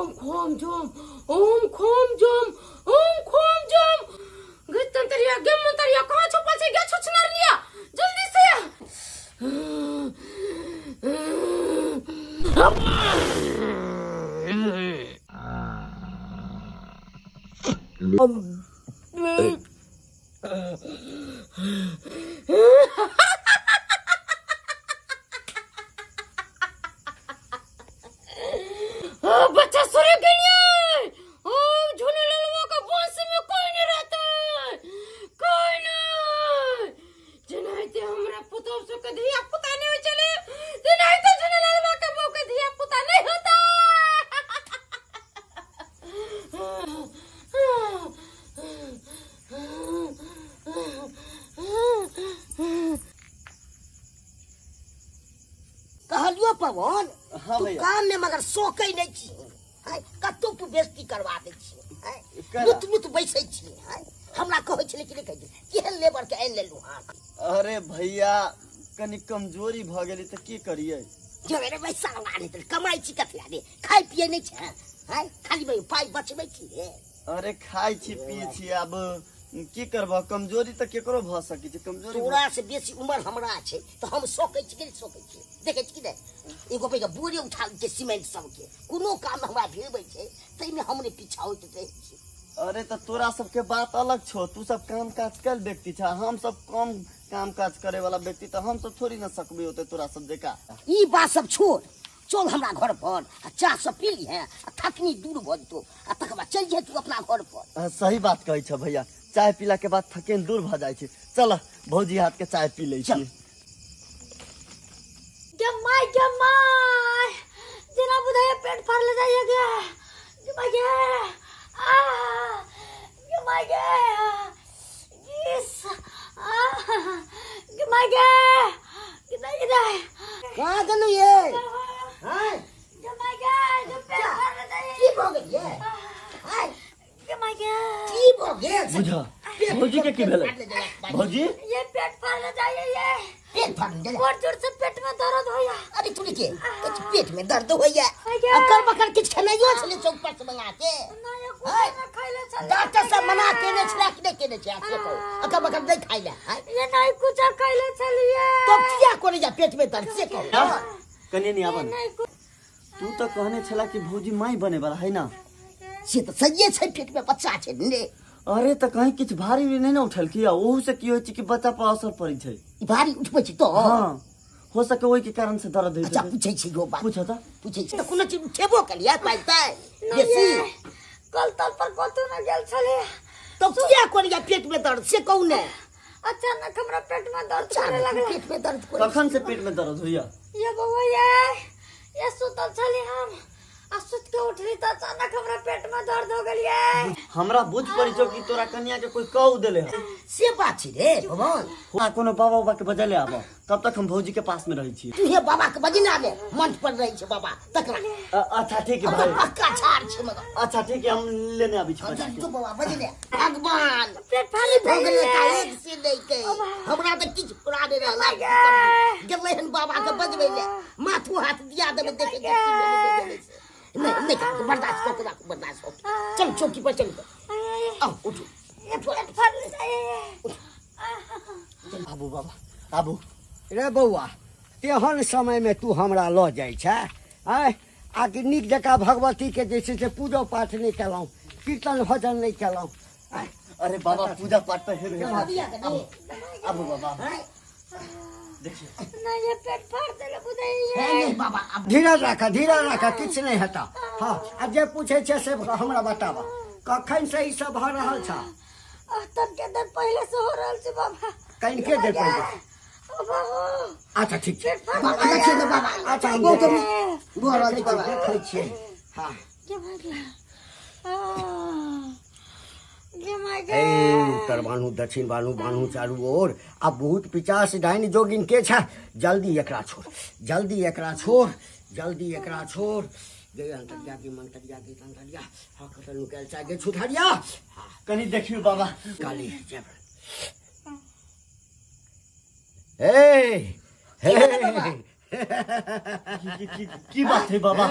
ओम खोम जोम ओम खोम जोम ओम खोम जोम। गे तंतरिया गे मंतरिया कहाँ छुपल छै गे छुछनर लिया जल्दी से। बच्चा सुरे गेलियै। ओ झुनू ललवा के वंश में कोई नहीं रहता, कोई नहीं। जेनाहिते हमरा पुतोह सबके धिया पुता नहीं होइ छलै तेनाहिते झुनू ललवा के बहू के धिया पुता नहीं होता। कहलियो पवन, हाँ तू भैया। काम में मगर सोकै नहीं छी, कतौ तू बेइज्जती करवा दै छी, केना? लुत लुत बैसै छी। हमरा कहै छलै कि नहि कहै छलै केहन लेबर के आनि लेलहुँ हँ। अरे भैया कनि कमजोरी भऽ गेली तऽ की करियै? जब रे बैसा नहि तऽ कमाइ छी कथी रे, खाइ पियै नहि छै, खाली पाइ बचबै छी रे। अरे खाइ छी पी छी, आब की करबह, कमजोरी तऽ केकरो भऽ सकै छै। कमजोरी तोरा से बेसी उमर हमरा छै तऽ हम सोकै छी कि नहि सोकै छी? देखै छी कि नहि एगो पैघ बोरे उठा लै छै सीमेंट सबके, कोनो काम हमरा भिड़बै छै ताहिमे हम नहि पीछा होइत रहै छी। अरे तऽ तोरा सबके बात अलग छौ, तू सब काम काज कल व्यक्ति छ, हम सब कम काम काज करे वाला व्यक्ति, तऽ हम सब थोड़ी न सकबै ओते तोरा सब जकाँ। ई बात सब छोड़, चल हमरा घर पर आ चाह सब पी लिहे आ थकनी दूर भऽ जेतौ आ तकर बाद चलि जेतू अपना घर पर। सही बात कहै छ भैया, चाय पीला के बाद थकेन दूर भऽ जाइ छै। चल भौजी हाथ के चाय पी लै छी। गे my गे my, जेना बुझाइए पेट फाड़ले जाइए गे, गे my गे, आ गे my गे, गिस, आ गे my गे, गे नहीं गे। कहाँ गेलू ये? गे my गे, गे पेट फाड़ले जाइए। की भऽ गेल ये? गे my गे, की भऽ गेल? बुझा भौजी के की भेलै? भौजी ये पेट फाड़ले जाइए, ये पेट फाड़ले जाइए। बहुत जोर से पेट में दर्द होया। अरे तू के कुछ पेट में दर्द होया? अकर बकर किछ खेनाइयो छलै चौक पर से मंगा के? डॉक्टर सब मना केने छला कि नहि केने छै? से कहू, अकर बकर नहि खाइ ले। ये नहीं कुछ खाइले छलिए तब किया करे जा पेट में दर्द से कहू? कने नहीं आबन, तू तो कहने छला कि भौजी माई बने वाला है ना? से तऽ सहिए छै, पेट में बच्चा छै ने। अरे तऽ कहीं किछु भारी नहीं ने उठल की, ओहू से की होइ छै कि बच्चा पर असर पड़ै छै। भारी उठबै छै तो हाँ, हो सके ओहि के कारण से दर्द होइ छै। अच्छा पूछै छी गो बात, पूछ त पूछै छी तऽ कोनो चीज उठेबो कलिया पाइ तै बेसी कल तल पर कतौ न गेल छले तब किया करिया पेट में दर्द से कहू ने? अचानक हमरा पेट में दर्द करे लागल। पेट में दर्द करे कखन से पेट में दर्द होइया? ये बउआ ये सुतल छली हम आ सुत के उठली त अचानक हमरा पेट में दर्द हो गेल। हमरा बुझ पड़ी छौ कि तोरा कन्या के कोई कहू देले है से बात छी रे भगवान। हां कोनो बाबा उबा के बजले आब, तब तक हम भौजी के पास में रहै छी। तू हे बाबा के बजना ले, मंच पर रहै छै बाबा तकरा। अच्छा ठीक है भाई, पक्का छाड़ छै मगर। अच्छा ठीक है, हम लेने आबी छी। तू बाबा बजले भगवान पेट फाड़ि भऽ गेलै काहे से नै के हमरा त किछ पूरा नै रहल गेलै हन बाबा के बजबै ले, माथू हाथ दिया देबै देखे के नहीं नहीं बर्दाश्त करो, बर्दाश्त करो। चल चौकी पर चल, आओ उठो उठो। आबू बाबा आबू। रे बौआ, तेहन समय में तू हमरा लऽ जाइ छै आँय, आकि नीक जकाँ भगवती के जे छै से पूजो पाठ नहि केलहुँ, कीर्तन भजन नहि केलहुँ। अरे बाबा पूजा पाठ तऽ हेबे। आबू बाबा देखिए नहीं ये पेट फाड़ देले बुझाइए। बाबा धीरज राख, धीरज राख, किछु नहि हेतऽ। हाँ आ जे पूछै छै से हमरा बताबऽ, कखन से ई सब भऽ रहल छ? तनके देर पहिले से हो रहल छै बाबा। कनिके देर पहिले? अच्छा ठीक छै बाबा। अच्छा देखै छियै। हाँ उत्तर बान्हू दक्षिण बान्हू बान्हू चारू ओर, आ भूत पिचास डाइन जोगिन के छ, जल्दी एकरा छोड़, जल्दी एकरा छोड़, जल्दी एकरा छोड़। गे अंतरिया गे मंतरिया गे तंतरिया, हाँ कतऽ नुकायल छै गे छुथरिया। कनी देखियौ बाबा। काली जय। हे हे की बात है बाबा?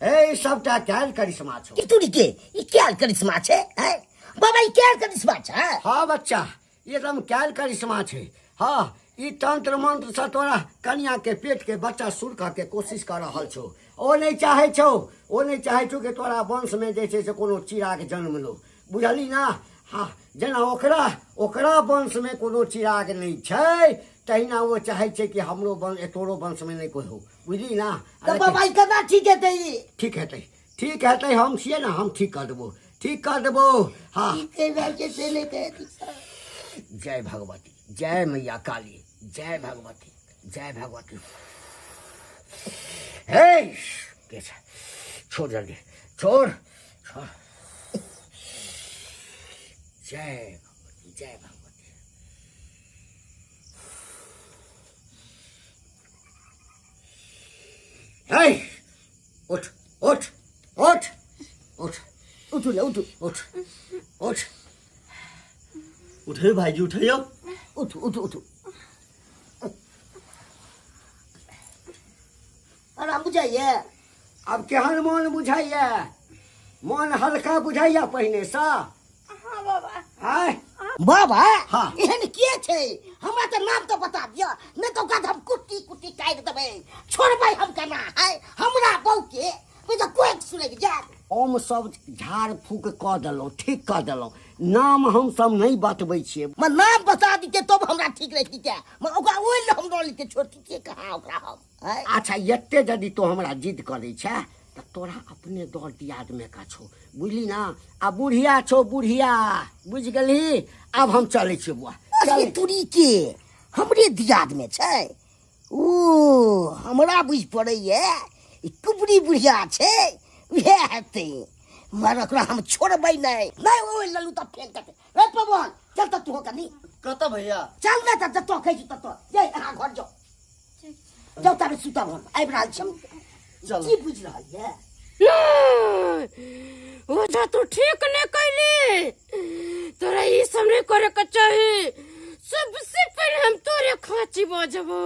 ए सबटा कैल करिश्मा छौ। ई तुरी के ई कैल करिश्मा छै? हैं बाबा, ई कैल करिश्मा छै? हाँ बच्चा, एकदम कैल करिश्मा छै। हाँ, ई तंत्र मंत्र से तोरा कनिया के पेट के बच्चा सुरका के कोशिश कर रहल छौ। ओ नहीं चाहे छौ, ओ नहीं चाहे छौ कि तोरा वंश में जे छै से कोनो चिराग जन्म लो, बुझली ना? हाँ, जेना ओकरा ओकरा वंश में कोनो चिराग नहीं छै तहिना ओ चाहे छै कि हमरो वंश तोरो वंश में नहीं कोई हो, बुझली ना? तऽ बाबा ई केना ठीक हेतै? ठीक हेतै, ठीक हेतै, हम छियै ना, हम ठीक कर देबो, ठीक कर देबो। हाँ, की कहै छै से नहि कहै। जय भगवती, जय मैया काली, जय भगवती, जय भगवती। हे के छै? छोड़ जल्दी, छोड़ छोड़। जय भगवती, जय भगवती। हे उठ उठ उठ उठ, उठू ने उठू, उठ उठ। उठे भाईजी, उठैयो, उठू उठू उठू। आराम बुझाइए? अब केहन मन बुझाइए? मन हल्का बुझाइए पहिने सँ? हाँ बाबा। आय बाबा, हाँ। एहन के छै? हमरा तऽ नाम तऽ बता दिअ, नहि तऽ ओकरा हम कुट्टी कुट्टी काटि देबै। छोड़बै हम केना? है हमरा बहू के तऽ कोइ सुनैक जायत। हम सब झाड़ फूक कऽ देलहुँ, ठीक कऽ देलहुँ। नाम हम सब नहीं बतबै छियै। म नाम बता दिते तब हमरा ठीक रहितै क्या? म ओकरा ओहि लए हम लऽ लेते, छोड़तियै कहाँ ओकरा हम? आँय? अच्छा, एते यदि तो हमरा जिद करै छै तऽ तोरा अपने दर दियाद में का छौ, बुझली ना? आ बुढ़िया छौ, बुढ़िया, बुझि गेलही? आब हम चलै छियै बुआ। अरे तुरी के हमरे दियाद में छै? ओ हमरा बुझि पड़ैए ई कुबरी बुढ़िया छै, उएह हेतै। मगर ओकरा हम छोड़बै नहि। नहि ओहि ललू तऽ फेर कते। रे पवन, चल तऽ तू कनी। कतऽ भैया? चल ने तऽ जतऽ कहै छी ततऽ। जै अहाँ घर जाउ, जाउ ताबे सुतब, हम आबि रहल छी। चल। की बुझि रहल ये? नहीं, ओझा तू ठीक नहीं कैली, तोरा ई सब नहीं करे के चाही। सबसे पहले हम तोरे खाँची बजबो,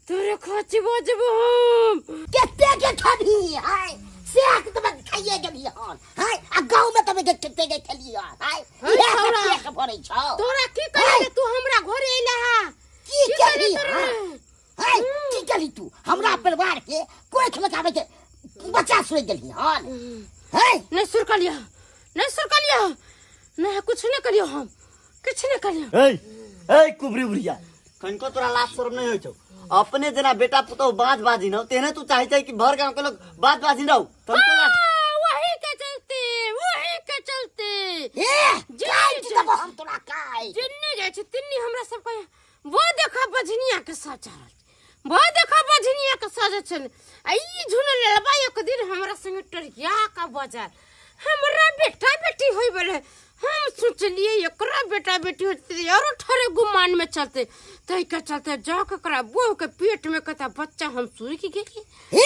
तोरे खाँची बजबो हम। कते के खेबही? हाय से तब खाइए गेली हन। हाय, आ गाँव में तब कते के खेली हन? हाय, हाय, इएह छौड़ा। कते के भरै छौ? तोरा की कहले तू हमरा घरे अइला हा? की की केली? कहले तोरा? हाय, की केली तू? हमरा परिवार के कोख लगाबै के बच्चा सुनि गेली हन? हाय, नहीं सुरकलियो, नहीं सुरकलियो, नहीं कुछ नहीं करियो, हम किछु नहीं करियो। ए ए कुबरी बुढ़िया, कनिको तोरा लाज शरम नहीं होइ छौ? अपने जेना बेटा पुतहु बाज बाजी न तेहने तू चाहे छै कि भर गांव के लोग बाज बाजी रहो। तनिको लाज। हाँ, वही के चलते, वही के चलते। ए जी, काटि जी। देबो हम तोरा, काटि। जिन्नी जाइ छै तिन्नी हमरा सबके वो देखा बझनिया के सजा रहल छै, वो देखा बझनिया के सजा छल। आ ई झुनल लबा एक दिन हमरा संगे टरिया का बाजार हमरा बेटा बेटी होय बले। हम सोचलिए एकरा बेटा बेटी होते और ठरे गुमान में चलते, तई के चलते जाके एकरा बोह के पेट में कता बच्चा हम सुई गेली। ए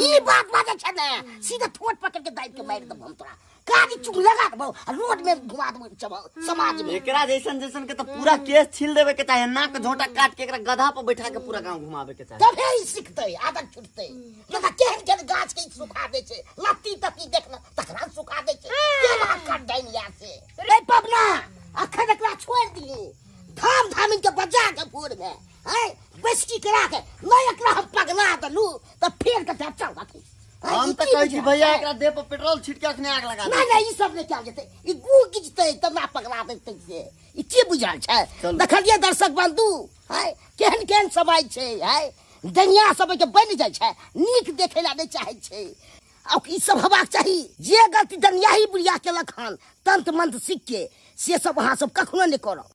ई बात बाजै छै ने, सीधा ठोट पकड़ के दाबि के मारि देबो हम तोरा। कानी चुंग लगा देबो आ रोड में घुमा देबो समाज में। एकरा जैसन जैसन के तो पूरा केस छील देवे के चाहे, नाक झोंटा काट के एकरा गधा पर बैठा के पूरा गांव घुमावे के चाहे। तबे ई सिखतै, आदत छुटतै। नहि तऽ केहन केहन गाछ के ई सुखा दै छै, लत्ती तत्ती देख ने तकरा सुखा दै छै। केना कट डाइन से रे पबना, अखन एकरा छोड़ि दिही, धाम धामिन के बजा के भोर में है बैसकी करा के। नहि एकरा हम पगला देलू तऽ फेर के चल रखी। हम तऽ कहै छी भैया एकरा देह पर पेट्रोल छिट के अखने आग लगा दे। नहीं नहीं, ई सब नहि कयल जेतै, ई गू गिजतै तब ना पगला देतै से। ई की बुझल छै? चलू। देखलियै दर्शक बंधु, है केहन केहन समय छै। है दुनिया सब के बनि जाइ छै, नीक देखै ला नहि चाहै छै। आ ई सब हेबाक चाही। जे गलती दनियाही बुढ़िया केलक हन तंत्र मंत्र सीख के, से सब अहाँ सब कखनो नहि करब।